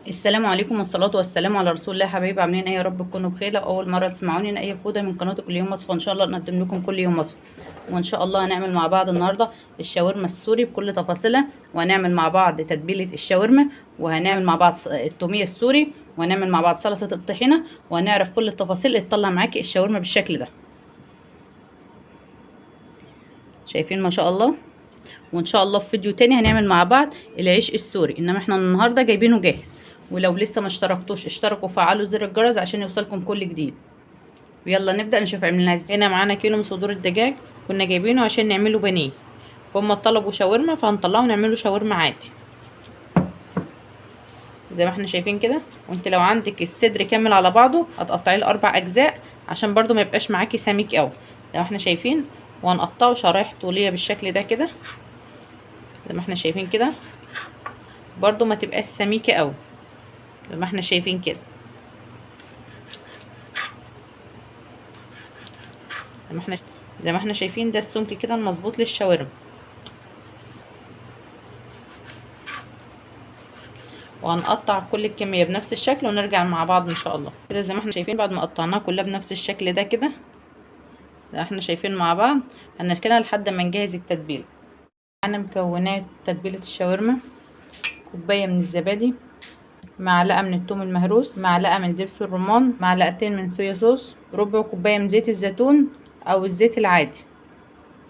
السلام عليكم والصلاة والسلام على رسول الله. حبايبي عاملين ايه؟ يا رب تكونوا بخير. لو اول مرة تسمعوني، انا ايه فوده من قناة كل يوم وصفه. ان شاء الله نقدم لكم كل يوم وصفه، وان شاء الله هنعمل مع بعض النهارده الشاورما السوري بكل تفاصيلها، وهنعمل مع بعض تتبيله الشاورما، وهنعمل مع بعض التوميه السوري، وهنعمل مع بعض سلطة الطحينه، وهنعرف كل التفاصيل اللي تطلع معاكي الشاورما بالشكل ده. شايفين ما شاء الله. وان شاء الله في فيديو تاني هنعمل مع بعض العيش السوري، انما احنا النهارده جايبينه جاهز. ولو لسه ما اشتركتوش اشتركوا وفعلوا زر الجرس عشان يوصلكم كل جديد. ويلا نبدا نشوف عملناها ازاي. هنا معانا كيلو من صدور الدجاج كنا جايبينه عشان نعمله بانيه، فهم طلبوا شاورما فهنطلعه ونعمله شاورما عادي زي ما احنا شايفين كده. وانت لو عندك الصدر كامل على بعضه هتقطعيه لاربع اجزاء عشان برده ما يبقاش معاكي سميك قوي زي ما احنا شايفين. وهنقطعه شرايح طوليه بالشكل ده كده زي ما احنا شايفين كده، برده ما تبقاش سميكة قوي زي ما احنا شايفين كده. زي ما احنا شايفين ده السمك كده المظبوط للشاورما. وهنقطع كل الكمية بنفس الشكل ونرجع مع بعض ان شاء الله. كده زي ما احنا شايفين بعد ما قطعناها كلها بنفس الشكل ده كده زي ما احنا شايفين مع بعض، هنركنها لحد ما نجهز التتبيله. معانا مكونات تتبيله الشاورما: كوباية من الزبادي، معلقه من الثوم المهروس، معلقه من دبس الرمان، معلقتين من صويا صوص، ربع كوباية من زيت الزيتون او الزيت العادي،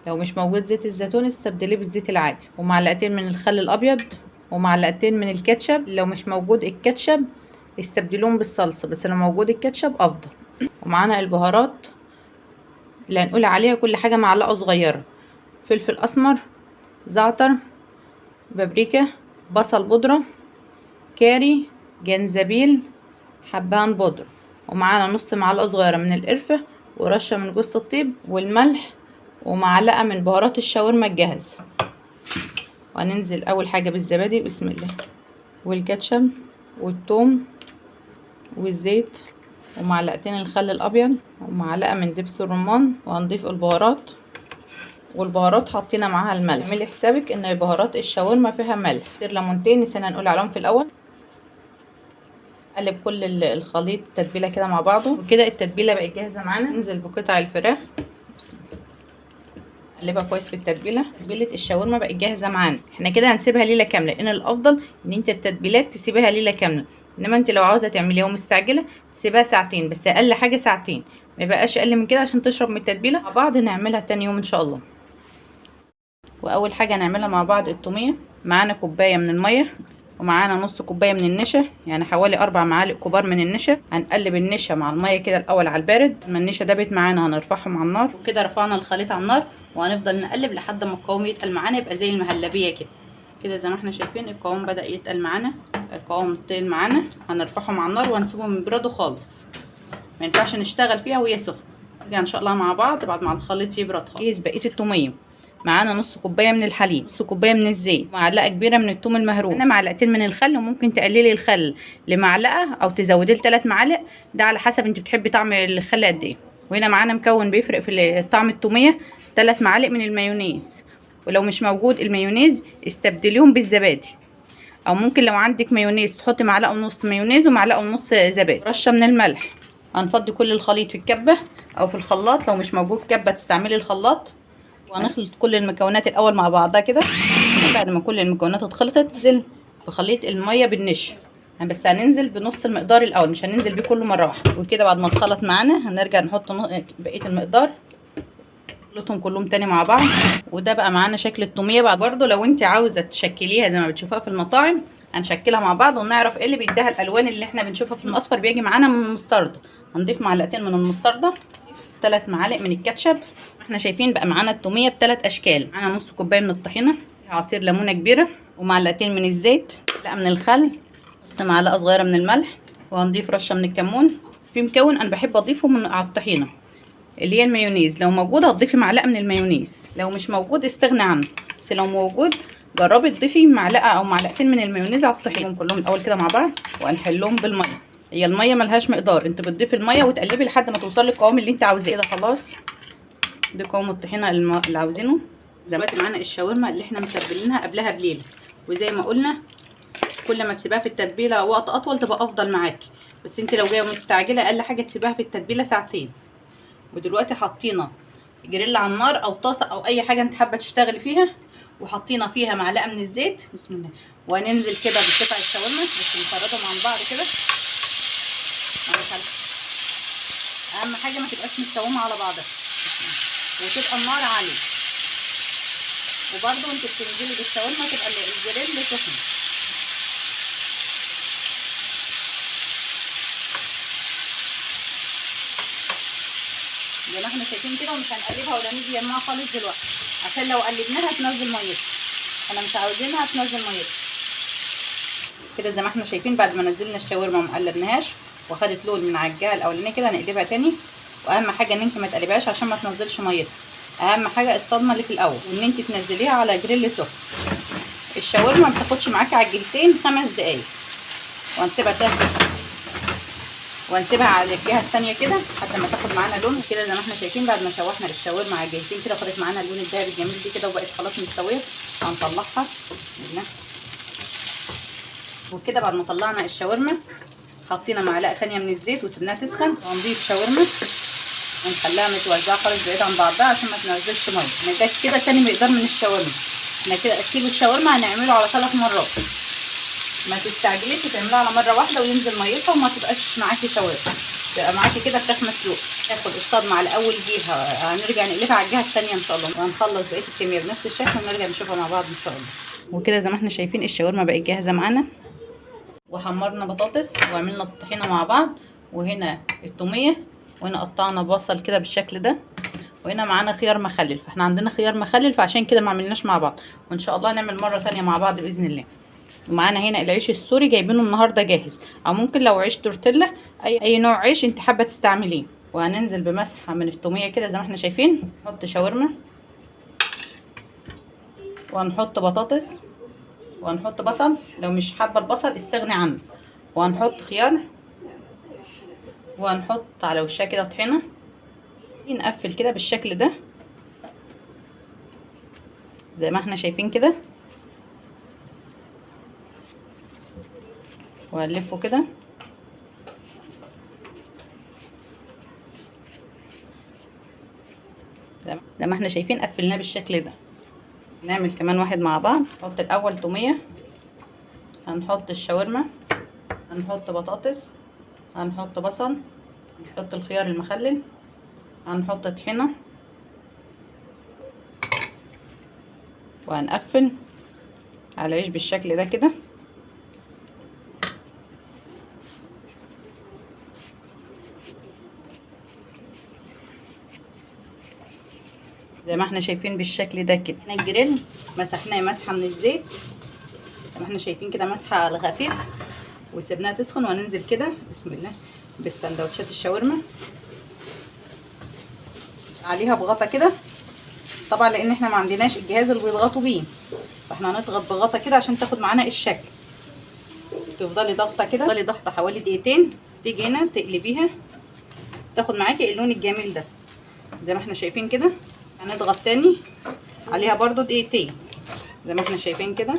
لو مش موجود زيت الزيتون استبدليه بالزيت العادي، ومعلقتين من الخل الابيض، ومعلقتين من الكاتشب، لو مش موجود الكاتشب استبدلوهم بالصلصه، بس لو موجود الكاتشب افضل. ومعانا البهارات اللي هنقول عليها كل حاجة معلقه صغيرة: فلفل اسمر، زعتر، بابريكا، بصل بودره، كاري، جنزبيل، حبهان بودره، ومعانا نص معلقه صغيرة من القرفه، ورشه من جوز الطيب والملح، ومعلقة من بهارات الشاورما الجاهزة. وهننزل اول حاجة بالزبادي بسم الله، والكاتشب والثوم والزيت، ومعلقتين الخل الابيض، ومعلقة من دبس الرمان، وهنضيف البهارات. والبهارات حطينا معاها الملح، اعملي حسابك ان بهارات الشاورما فيها ملح. عصير ليمونتين نسينا نقول عليهم في الاول. قلب كل الخليط التتبيله كده مع بعضه، وكده التتبيله بقت جاهزة معانا. ننزل بقطع الفراخ، قلبها كويس في التتبيله. تتبيله الشاورما بقت جاهزة معانا. احنا كده هنسيبها ليلة كاملة، لان الافضل ان انت التتبيلات تسيبها ليلة كاملة، انما انت لو عاوزه تعمليها ومستعجله تسيبها ساعتين بس، اقل حاجة ساعتين، ما يبقاش اقل من كده عشان تشرب من التتبيله. مع بعض نعملها تاني يوم ان شاء الله. واول حاجة هنعملها مع بعض التوميه. معانا كوباية من المية، ومعانا نص كوباية من النشا، يعني حوالي 4 معالق كبار من النشا. هنقلب النشا مع المية كده الاول على البارد. لما النشا دابت معانا هنرفعهم على النار، وكده رفعنا الخليط على النار، وهنفضل نقلب لحد ما القوام يتقل معانا، يبقى زي المهلبيه كده. كده زي ما احنا شايفين القوام بدا يتقل معانا، القوام تقل معانا. هنرفعهم على النار وهنسيبهم يبردوا خالص، ما ينفعش نشتغل فيها وهي سخنة. نرجع ان شاء الله مع بعض بعد ما الخليط يبرد خالص. بقية التوميه معانا نص كوباية من الحليب، نص كوباية من الزيت، معلقه كبيرة من الثوم المهروس، انا معلقتين من الخل، وممكن تقللي الخل لمعلقه او تزوديه ل3 معالق، ده على حسب انت بتحبي طعم الخل قد ايه. وهنا معانا مكون بيفرق في طعم التوميه، 3 معالق من المايونيز، ولو مش موجود المايونيز استبدليهم بالزبادي، او ممكن لو عندك مايونيز تحطي معلقه ونص مايونيز ومعلقة ونص زبادي. رشه من الملح. هنفضي كل الخليط في الكبه او في الخلاط، لو مش موجود كبه تستعملي الخلاط. وهنخلط كل المكونات الاول مع بعضها كده. بعد ما كل المكونات اتخلطت ننزل بخليط المية بالنشا، بس هننزل بنص المقدار الاول، مش هننزل بيه كله مرة واحدة. وكده بعد ما اتخلط معانا هنرجع نحط بقية المقدار، نخلطهم كلهم تاني مع بعض. وده بقى معانا شكل التوميه. بعد برده لو انت عاوزه تشكليها زي ما بتشوفها في المطاعم هنشكلها مع بعض، ونعرف ايه اللي بيديها الالوان اللي احنا بنشوفها في الاصفر. بيجي معانا من المستردة، هنضيف معلقتين من المستردة، 3 معالق من الكاتشب. احنا شايفين بقى معانا التوميه بثلاث اشكال. معانا نص كوباية من الطحينه، عصير ليمونه كبيرة، ومعلقتين من الزيت، معلقه من الخل، نص معلقه صغيرة من الملح، وهنضيف رشه من الكمون. في مكون انا بحب اضيفه من على الطحينه اللي هي المايونيز، لو موجود هتضيفي معلقه من المايونيز، لو مش موجود استغني عنه، بس لو موجود جربي تضيفي معلقه او معلقتين من المايونيز على الطحينه. كلهم الاول كده مع بعض، وهنحلهم بالمية. هي المية ملهاش مقدار، انت بتضيفي المية وتقلبي لحد ما توصلي للقوام اللي انت عاوزاه. كده خلاص ده قوام الطحينه اللي عاوزينه. دلوقتي معانا الشاورما اللي احنا متبلينها قبلها بليلة، وزي ما قلنا كل ما تسيبها في التتبيله وقت اطول تبقى افضل معاكي، بس انت لو جاية مستعجلة اقل حاجة تسيبها في التتبيله ساعتين. ودلوقتي حطينا جريل على النار او طاسه او اي حاجة انت حابة تشتغلي فيها، وحطينا فيها معلقه من الزيت، بسم الله. وهننزل كده بقطع الشاورما بس نفردهم عن بعض كده. اهم حاجة ما تبقاش متسومه على بعضها، وتبقى النار عالية. وبرده انت بتنزلي بالشاورما تبقى الجريل سخن. زي ما احنا شايفين كده، ومش هنقلبها ولا نيجي يمها خالص دلوقتي، عشان لو قلبناها تنزل ميتها، احنا مش عاوزينها تنزل ميتها. كده زي ما احنا شايفين بعد ما نزلنا الشاورما وما قلبناهاش وخدت لون من على الجهة الاولانية كده، هنقلبها تاني. واهم حاجة ان انت ما تقلبهاش عشان ما تنزلش ميتها، اهم حاجة الصدمة اللي في الاول، وان انت تنزليها على جريل سخن. الشاورما ما بتاخدش معاكي على الجهتين 5 دقايق، وهنسيبها تاخد، وهنسيبها على الجهة الثانية كده حتى ما تاخد معانا لون. كده زي ما احنا شايفين بعد ما شوحنا الشاورما على الجهتين كده خدت معانا اللون الذهبي الجميل دي كده، وبقت خلاص مستوية. هنطلعها بسم. وكده بعد ما طلعنا الشاورما حطينا معلقه ثانية من الزيت وسيبناها تسخن، وهنضيف شاورما ونخليها متوزعة خالص بعيد عن بعضها عشان ما تنزلش مية. ده كده تاني مقدار من الشاورما. احنا كده كيلو الشاورما هنعمله على 3 مرات، ما تستعجليش وتعمليها على مرة واحدة وينزل ميتها وما تبقاش معاكي شاورما، تبقى معاكي كده فراخ مسلوقة. ناخد الصدمة على اول جهة، هنرجع نقلبها على الجهة الثانية ان شاء الله، وهنخلص بقية الكمية بنفس الشكل ونرجع نشوفها مع بعض ان شاء الله. وكده زي ما احنا شايفين الشاورما بقت جاهزة معانا، وحمرنا بطاطس وعملنا الطحينه مع بعض، وهنا التوميه، وهنا قطعنا بصل كده بالشكل ده، وهنا معانا خيار مخلل. فاحنا عندنا خيار مخلل فعشان كده ما عملناش مع بعض، وان شاء الله نعمل مرة ثانية مع بعض باذن الله. ومعانا هنا العيش السوري جايبينه النهارده جاهز، او ممكن لو عيش تورتيلا، اي نوع عيش انت حابة تستعمليه. وهننزل بمسحه من التوميه كده زي ما احنا شايفين، نحط شاورما، وهنحط بطاطس، وهنحط بصل، لو مش حابة البصل استغني عنه، وهنحط خيار، وهنحط على وشها كده طحينه. نقفل كده بالشكل ده زي ما احنا شايفين كده، وهنلفه كده. زي ما احنا شايفين قفلناه بالشكل ده. نعمل كمان واحد مع بعض. نحط الاول توميه، هنحط الشاورما، هنحط بطاطس، هنحط بصل، هنحط الخيار المخلل، هنحط طحينه، وهنقفل على العيش بالشكل ده كده. زي ما احنا شايفين بالشكل ده كده. هنا الجريل مسحناه مسحه من الزيت زي ما احنا شايفين كده، مسحه على خفيف، وسيبناها تسخن. وهننزل كده بسم الله بالسندوتشات الشاورما عليها بغطا كده، طبعا لان احنا ما عندناش الجهاز اللي بيضغطوا بيه، فاحنا هنضغط بغطا كده عشان تاخد معانا الشكل. تفضلي ضغطه كده، تفضلي ضغطه حوالي دقيقتين، تيجي هنا تقلبيها تاخد معاكي اللون الجميل ده زي ما احنا شايفين كده. هنضغط تاني عليها برضو دقيقتين زي ما احنا شايفين كده.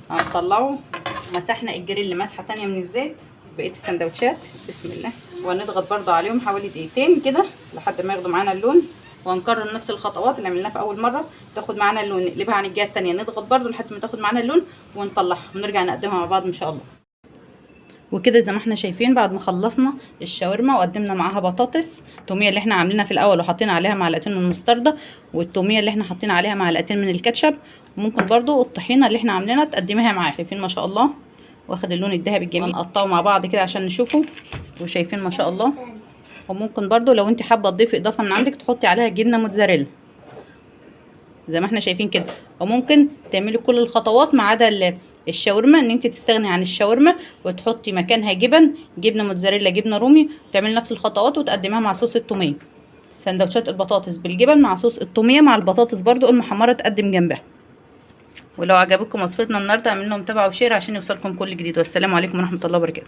هنطلعه. مسحنا الجريل مسحه تانية من الزيت بقية السندوتشات بسم الله، وهنضغط برضو عليهم حوالي دقيقتين كده لحد ما ياخدوا معانا اللون. وهنكرر نفس الخطوات اللي عملناها في اول مرة، تاخد معانا اللون، نقلبها عن الجهة التانية، نضغط برضو لحد ما تاخد معانا اللون ونطلعها ونرجع نقدمها مع بعض ان شاء الله. وكده زي ما احنا شايفين بعد ما خلصنا الشاورما وقدمنا معاها بطاطس، التوميه اللي احنا عاملينها في الاول وحطينا عليها معلقتين من المستردة، والتوميه اللي احنا حاطين عليها معلقتين من الكاتشب، وممكن برضو الطحينه اللي احنا عاملينها تقدميها معاها. شايفين ما شاء الله واخد اللون الذهبي الجميل. نقطعه مع بعض كده عشان نشوفه، وشايفين ما شاء الله. وممكن برضو لو انت حابة تضيفي اضافه من عندك تحطي عليها جبنه موتزاريلا زي ما احنا شايفين كده. وممكن تعملي كل الخطوات ما عدا الشاورما، ان انت تستغني عن الشاورما وتحطي مكانها جبن، جبنه موتزاريلا، جبنه رومي، وتعملي نفس الخطوات وتقدميها مع صوص التوميه. سندوتشات البطاطس بالجبن مع صوص التوميه مع البطاطس برضو المحمره تقدم جنبها. ولو عجبتكم وصفتنا النهارده اعملوا لنا متابعه و share عشان يوصلكم كل جديد. والسلام عليكم ورحمة الله وبركاته.